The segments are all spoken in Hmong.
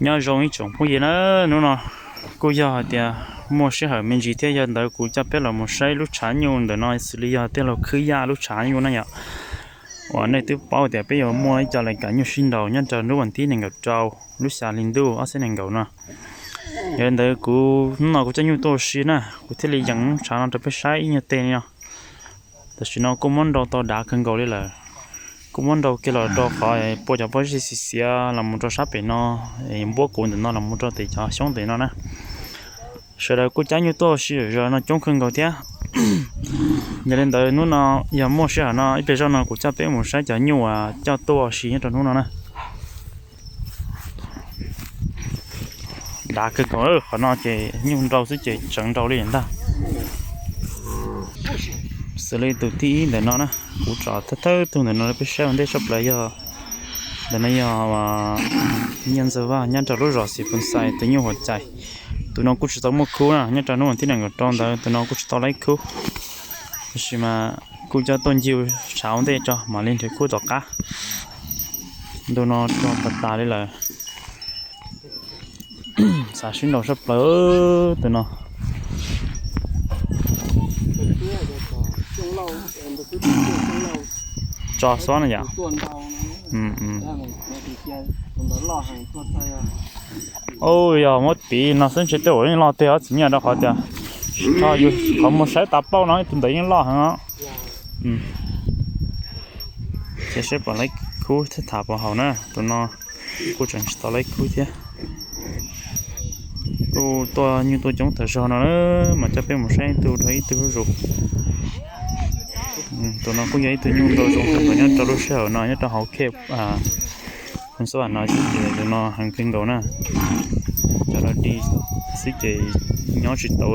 Nyob zoo ib tsoom phooj ywg na, hnub no kuj yog hais tias muaj sij hawm me ntsis thiab, yog ntawd kuv coj peb los mus saib lub tshav nyuj ntawm no xws li yog tej laug khwb yaj lub tshav nyuj na yom. Uas nej twb paub tias peb yuav muaj ib co lais kam nyuj sib nraus nyob rau hnub vas thib nees nkaum rau lub xya hli ntuj ob txhiab nees nkaum no. Yog li ntawd kuv hnub no kuv coj nyuj tuaj ua si na, kuv thiaj li yees lub tshav no rau peb saib ib nyuag teg li no. Tam sim no kuj muab nrau tau dav kawg nkaus li lawm. Kuj muab nrau kiag los rau qhov pua cov pob zeb xiav xiav los mus rau sab pem no, npuab kuv ntawm no los mus rau tim cov xyoob ntawm no na. Sawv daws kuj cab nyuj tuaj ua si zom zaws no coob kawg nkaus thiab. Yog li ntawd hnub no yog muaj sij hawm no ib pliag zoj no kuv coj peb mus saib cov nyuj uas coj tuaj ua si nyob rau hnub no na. Dav kawg nkaus, qhov no ces nyuj nrau xwb ces tseev nrau li ntag. Xws li tus thib ib ntawm no na, kuv tso thawj thawj tug ntawm no rau peb saib ua ntej tshaj plaws yog, ntawm no yog Nyiaj Ntxawg Vaj nyob rau lub zos Xis Phoos Xais tus nyuj huam cai. Tus no kuj tsis tau muaj khub na, nyob rau hnub vas thib nees nkaum rau ntawd tus no kuj tsis tau laib khub. Tab sis mas kuj coj tuaj ncig tshav ua ntej tso mam li nrhiav khub tom qab. Ntu no rog tas tas li lawm. Xav sib nrau tshaj plaws tus no. Tso xob na yom. Ub, yog muab piv no xwb ntshe tej zaum yeej loj tiag os txiv nyuj, rau qhov tias tsis tho yus qhov muag saib tas plaub no tus ntawd yeej loj heev os. Ces saib puas laib khub thiab tham puas haum na, tus no kuj tseem tsis tau laib khub thiab. Kuj tuaj nyuj tuaj coob tas zog no na, mas coj peb mus saib ib tug rau ib tug zuj zus. Tus no kuj yog ib tug nyuj nrau zoo kawg nkaus nyob rau lub sij hawm no nyob rau hauv khej Phoos Xab Vam no ces tus no heev kawg nkaus na. Cov dog dig xwb ces nyob tsis tau,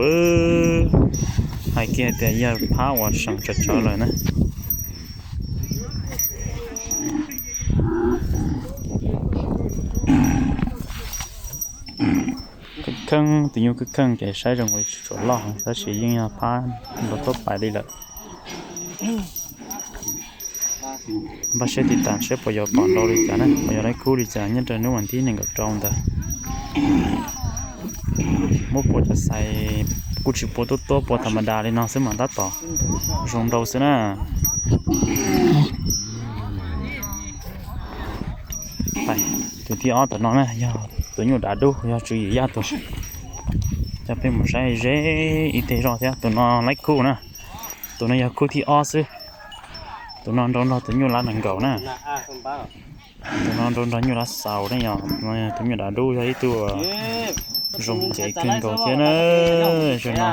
hais kiag tias yog phab uas seem tsawv tsawv lawm na. Kheej kheej, tus nyuj kheej kheej ces saib zoo li tsis tshua loj heev tab sis yeej yog phab nrau tuab pais li lawm. Npaj siab tiv tas saib puas yuav pom nrau li cas na, puas yuav laib khub li cas nyob rau hnub vas thib nees nkaum rau ntawd. Muab pua cov xais kuj tsis pua tuab tuab, pua tham ma das li no xwb mas tab tom zoo nrau xwb na. Tus thib ob tom no na yog tus nyuj dav dub, yog tswv yim yaj tus. Coj peb mus saib ze ib teg zog thiab, tus no laib khub na. Tus no yog khub thib ob xwb. Tus no nrau nrog tus nyuj lab nees nkaum na. Tus no nrau nrog nyuj lab xaus ne, yog tus nyuj dav dub yog ib tug zoo cev kawg nkaus thiab na. Zoo no,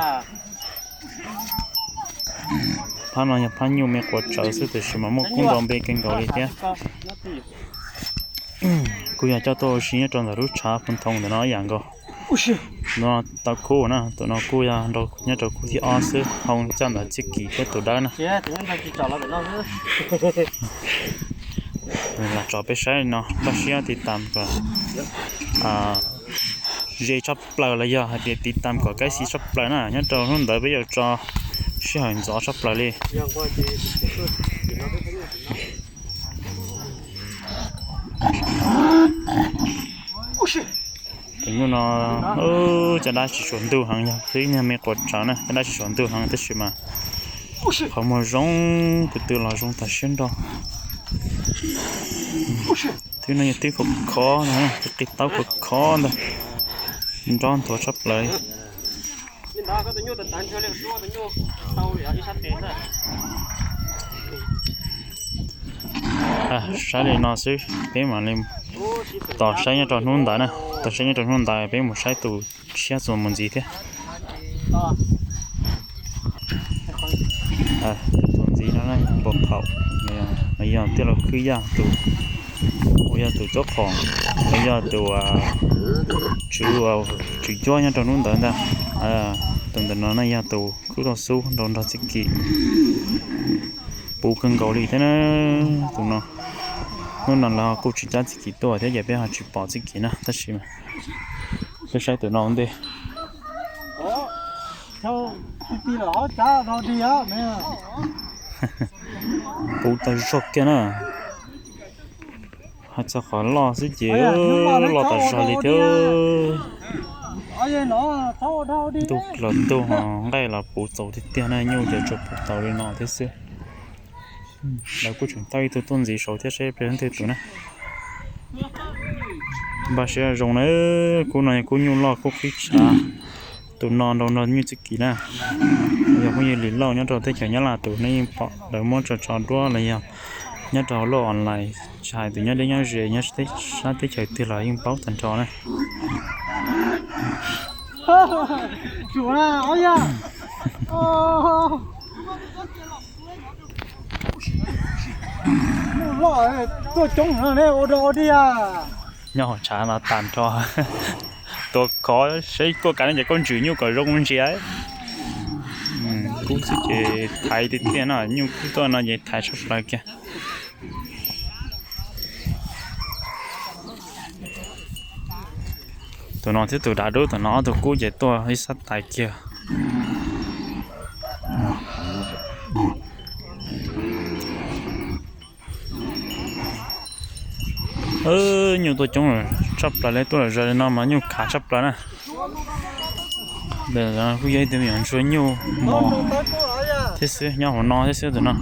phab no yog phab nyuj me quav tsawv xwb tiam sis mas muaj kub nrau npe kawg nkaus li thiab. Kuj yog coj tuaj ua si nyob rau ntawm lub tshav Phoos Thoos ntawm no ib yam nkaus. No tau khub na, tus no kuj yog nyob rau khub thib ob xwb, hau coj ntawm Txhiaj Kim thiab tus dawb na. Los tso peb saib no, npaj siab tiv tas kom ze tshaj plaws los yog hais tias tiv tas kom kaib xis tshaj plaws na, nyob rau hnub ntawd peb yuav tso sij hawm ntxov tshaj plaws li. Tus nyuj no caj dab tsis tshua ntug heev, yog khub me quav tsawv na, caj dab tsis tshua ntug heev tab sis mas qhov muag zoo, tus twg los zoo tas siab nrog. Twb no yog twb khov khov no, qis taub khov khov ntag, nrov nthuav tshaj plaws. Saib li no xwb, peb mam li tos saib nyob rau hnub ntawd na, tos saib nyob rau hnub ntawd peb mus saib tus tshiab txuas mus ntxiv thiab. Tus ntxiv no npau phaum, yog tij laug Khwb Yaj tus, uas yog tus tub qhom, uas yog tus tswv, tswv cuab nyob rau hnub ntawd ntag. Tus ntawm no na yog tus khub toj xub nrau nrog Txhiaj Kim puv kawg nkaus li thiab na. Tus no, hnub no lawv kuj tsis cab Txhiaj Kim tuaj thiab ces peb ho tsis pom Txhiaj Kim na, tab sis peb saib tus no ua ntej. Puv tau zog kiag na. Hais txog qhov loj xwb ces loj tas zog li thiab. Ntuj los ntuj, nqaij los puv txaus tiag tiag na, nyuj ces tsuas puv tau li no thiab xwb. Lawv kuj tseem tau ib tug tuaj ntxiv saud thiab seb peb twg tus na. Npaj siab zoo na, kub no yog kub nyuj loj kub qhib tshav. Tus no nrau nrog nyuj txib kis na. Yog phooj ywg Lis Lauj nyob rau teb chaws Nyab Laj tus nej yeej pom lawv muab tso tso duab los yog nyob rau hauv lub online, tsis hais tus nyob deb nyob ze nyob sab teb chaws twg los yeej paub tag nrho na. Nyob hauv tshav no tag nrho. Tua khov seb koj kav no ces koj ntswm nyuj kom zoo ntsia. Kub xwb ces thaiv tiag tiag no, nyuj kub tuaj no ces thaiv tshaj plaws kiag. Tus no thiab tus dav dub tom no ob tug kub ces tuaj ib sab tais kiag. Nyuj tuaj coob tshaj plaws li, tuaj lom zem li no mas nyuj khav tshaj plaws na. Kuj yog ib tug me nyuam ntsuag nyuj mos thiab xwb, nyob hauv no thiab xwb tus no.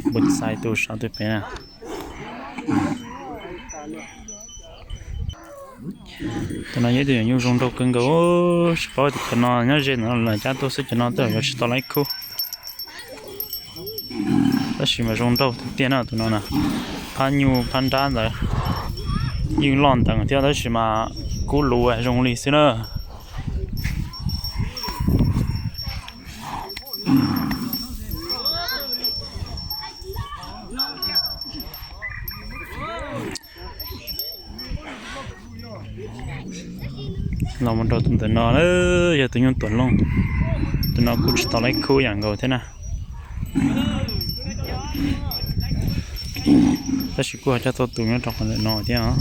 Npus xais tus sav tus pem na. Tus no yog ib tug nyuj zoo nraug kawg nkaus, tsis paub tias cov no nyob ze ntawm no lawm cab tuaj xwb, cov no twb yuav tsis tau laib khub. Tab sis mas zoo nraug tiag tiag na tus no na. Phab nyuj phab nrab ntawd yeej loj nteev thiab tab sis mas kub luv zoo li xwb na. Los mus rau tus ntawm no, yog tus nyuj tuam looj. Tus no kuj tsis tau laib khub yam nkaus thiab na. Tab sis kuj ho coj tuaj tu nyob rau qhov ntawm no thiab os.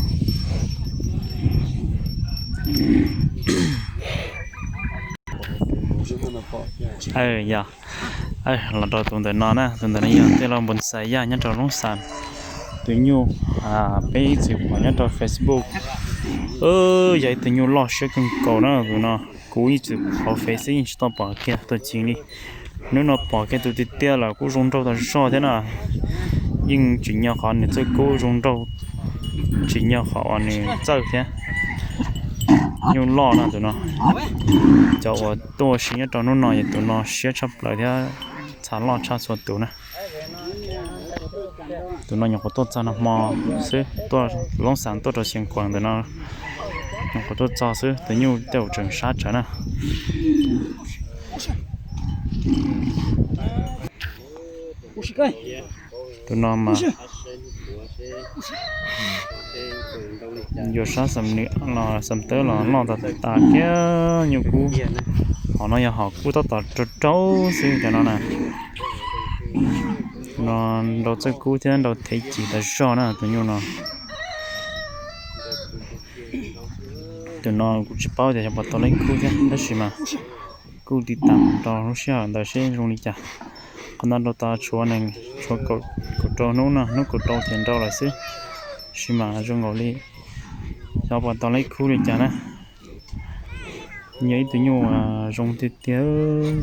Yog los rau tus ntawm no na, tus ntawm no yog tej lauj npus xais yaj nyob rau Loob Xas. Tus nyuj peb ib txwm pom nyob rau Facebook, yog ib tug nyuj loj siab kawg nkaus na tus no. Kuv ib txwm hauv Face xwb yeej tsis tau pom kiag tus cim li. Hnub no pom kiag tus tiag tiag lawm kuj zoo nraug tas zog thiab na. Yeej tsim nyog qhov nws txawj kub zoo nraug, tsim nyog qhov uas nws txawj thiab. Nyuj loj na tus no. Cov uas tuaj ua si nyob rau hnub no ces tus no siab tshaj plaws thiab txha loj tshaj txhua tus na. Tus no nyuam qhuav tuaj txog nag hmo xwb, tuaj Loob Xas tuaj rau Xeev Khuam ntawm no nyuam qhuav tuaj txog xwb, tus nyuj tej zaum tseem sab tsawv na. Tus no mas yuav sab xam nws los xam tawb los loj tas tas kiag nyuj kub. Hom no yog hom kub tab tom rau rau xwb cov no na. No nrau txawj kub thiab nrau thev cim tas zog na tus nyuj no. Tus no kuv tsis paub tias xyov puas tau laib khub thiab tab sis mas kuj tiv tam rau lub sij hawm ntawd seb zoo li cas. Qhov no nrau tas tshuav nees tshuav kaum rau hnub no, hnub kaum rau ces nrau lawm xwb. Tab sis mas zoo nkaus li xyov puas tau laib khub li cas na. Yog ib tug nyuj zoo tiag tiag,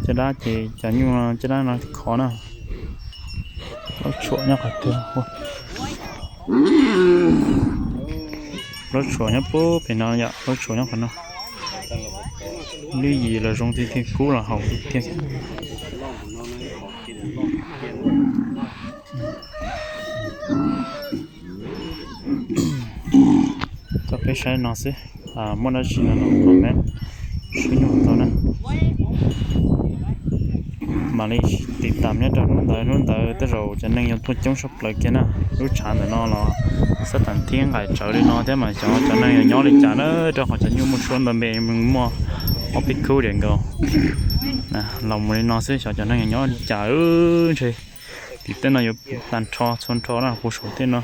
caj dab ces cov nyuj caj dab no khov na. Plaub tshuam nyob qhov twg? Plaub tshuam nyob puag pem no yom, plaub tshuam nyob qhov no. Lub yim los zoo tiag tiag, kub los haum tiag tiag. Tau peb saib no xwb, muaj dab tsi no los comment sib nug tau na. Mam li tiv tam nyob rau hnub ntawd, hnub ntawd tej zaum cov neeg yuav tuaj coob sab plaws kiag na. Lub tshav ntawm no los xab tam thib nqaim tsawv li no thiab mas xyov cov neeg yuav nyob li cas na, rau qhov cov nyuj muaj suab ntau npe, muaj ob peb khub diam nkaus. Los mus li no xwb xyov cov neeg yuav nyob li cas, ntshe tim tej no yuav tag nrho txhua nrho na, puag saum tej no.